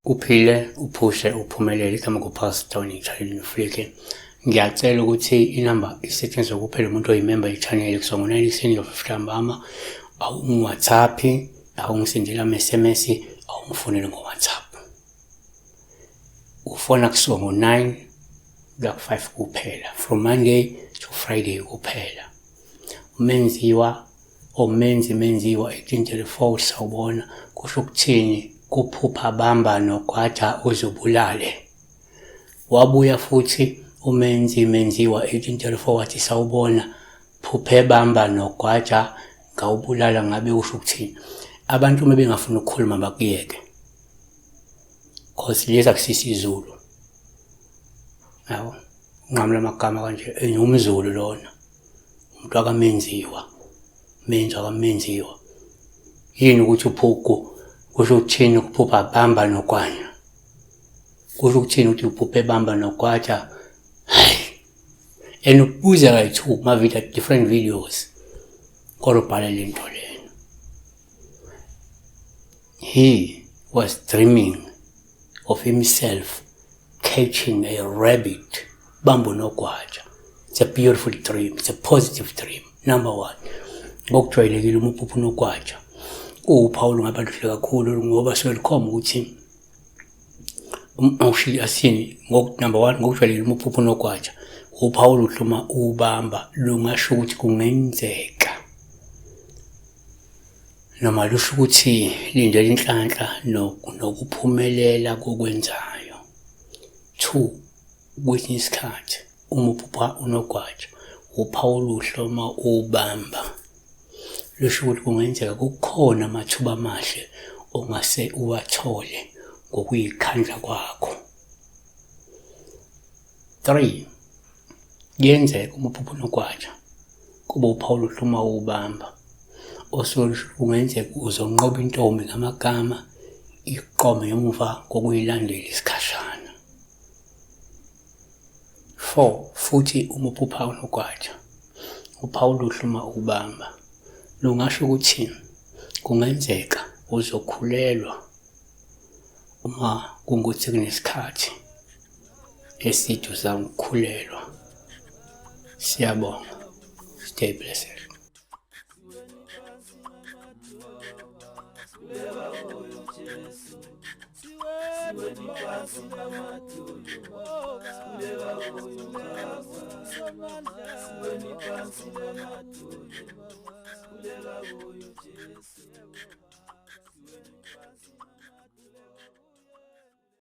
Uphile, uphushe, uphumelele. Igama kuPastor Nitshayini Mflike. Ngiyacela ukuthi inamba isetshenziswe kuphela umuntu oyimemba ye-channel kusuka ngo-9 ekuseni kuyofika ntambama. Awungi-WhatsApp, awungisendela ama-SMS, awungifonele ngo-WhatsApp. Ufona kusuka ngo-9 kuya ku-5 kuphela, from Monday to Friday kuphela. Umenziwa omenzi menziwa 1834 sawubona kusho ukuthini kuphupha bamba nogwaja uzubulale wabuya futhi umenzi menziwa 1834 wathi sawubona phuphe bamba nogwaja ngawubulala ngabe usho ukuthini abantu uma bengafuni ukukhuluma bakuyeke cause lezi akusisi izulu yabo unqamula amagama kanje engumzulu lona umuntu akamenziwa menzi akamenziwa yini ukuthi uphuku kusho ukuthini ukuphupha bamba nogwanya kusho ukuthini ukuthi uphuphe bamba nogwaja hayi and ukubuza kayi-two kuma-video different videos kodwa ubhale le nto lena he was dreaming of himself catching a rabbit bambo nogwaja it's a beautiful dream it's a positive dream number one ngokujwayelekile uma uphupha unogwaja kuwuphawu olungaba luhle kakhulu ngoba suke lukhomba ukuthi awushili asini number one ngokujwayelekile uma uphupha unogwaja uphawu oluhle uma ubamba lungasho ukuthi kungenzeka noma lusho ukuthi lindela inhlanhla nokuphumelela kokwenzayo. Two, kwesinye isikhathi uma uphupha unogwaja uphawu oluhle uma uwubamba lusho ukuthi kungenzeka kukhona amathuba amahle ongase uwathole ngokuyikhandla kwakho. 3 kuyenzeka uma uphupha unogwaja kube uphawu oluhle uma uwubamba osuke kungenzeka uzonqoba intombi ngamagama iqome ngemuva kokuyilandela isikhashana. 4 futhi uma uphupha unogwaja uphawu oluhle uma ubamba lungasho ukuthi kungenzeka uzokhulelwa uma kungukuthi kunesikhathi eside usakhulelwa. Siyabonga. Stay blessed. Sikhuleka kuyo Jesu.